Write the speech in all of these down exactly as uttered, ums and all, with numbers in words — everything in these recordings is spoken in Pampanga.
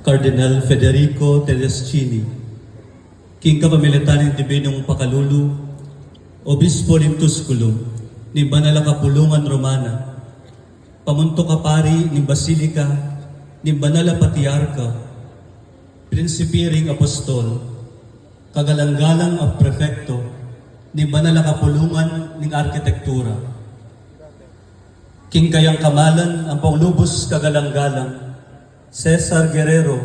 Cardinal Federico Tedeschini, king kapamilatan ning Dibinong Pakalulu, Obispo ning Tusculum, ning Banal a Kapulungan Romana, pamuntuk a pari ning Basilika ning Banal a Patriarka, Prinsipe ring Apostol, kagalang-galang a prefekto ning Banal a Kapulungan ning Arkitektura. King kayang kamalan ampong lubus kagalang-galang, Cesar Guerrero,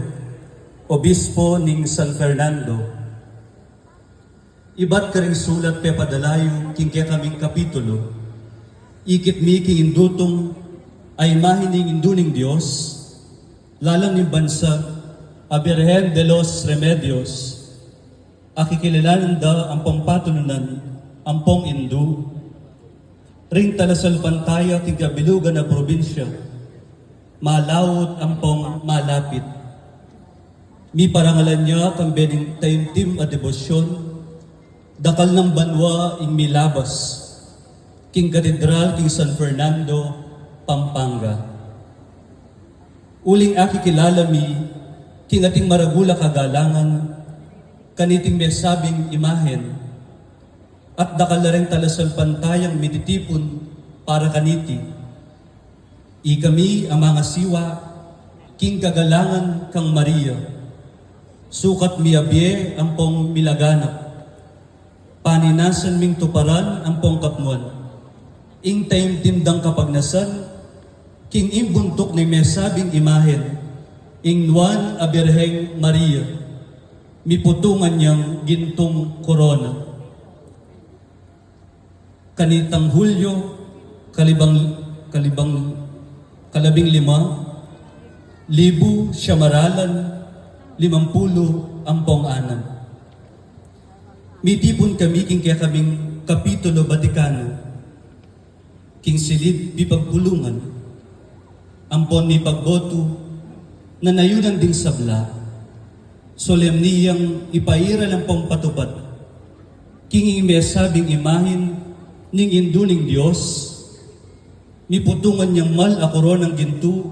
Obispo ning San Fernando. Ibat karing sulat pepadala yu king kekaming kapitulo, ikit mi king indutung a imahe ning Indu ning Dios, lalam ning bansa, a Birhen de los Remedios, a kikilalanan da ampong patununan ampong Indu ring talasalpantaya king kabilugan a probinsya, malaut ampong malapit. Miparangalan ya kambe ning taimtim a debosyon, dakal nang banua ing milabas king katedral king San Fernando, Pampanga. Uling akikilala mi king ating maragul a kagalangan kaniting mesabing imahen, at dakal la ring talasalpantayang mititipun para kaniti. Ikami a mangasiwa king kagalangan kang Maria, sukat mi abie ampong milaganap, paninasan ming tuparan ampong kapnuan ing taimtim dang kapagnasan king imbuntuk ning mesabing imahen, ing nuan a Birheng Maria, miputungan yang gintung korona. Kanitang Hulyo, kalibang, kalibang, kalabing lima, libu siyam aralan, limampulu ampong anam. Mitipun kami king kekaming Kapitulo Vaticano, king silid pipagpulungan, ampon mipagbotu, na nayunan ding sabla, solemni yang ipairal ampong patupad king ing mesabing imahen ning Indu ning Dios, miputungan yang mal a koronang gintu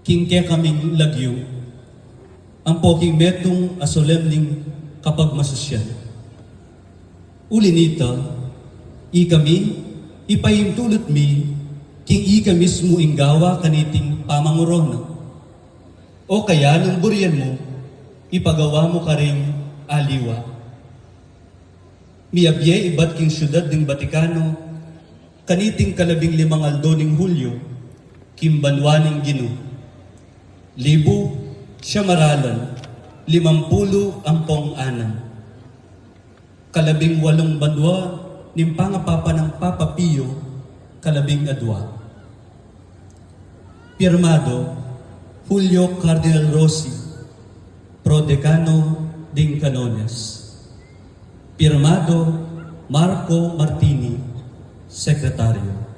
king kekaming lagyu, ampo king metung a solemning kapagmasusyan. Uli nita, ikami, ipaintulut mi king ika mismu ing gawa kaniting pamangorona. O kaya nung burian mu, ipagawa mu karing aliwa. Miabie ibat king siudad ning Vaticano kaniting kalabing limang aldo ning Hulyo, king banua ning Ginu, libu siyam aralan, limampulu ampong anam. Kalabing walung banua ning pangapapa nang Papa Pio kalabing adua. Pirmado, Julio Cardinal Rossi, Pro Decano ding Canones. Pirmado, Marco Martini, Sekretaryo.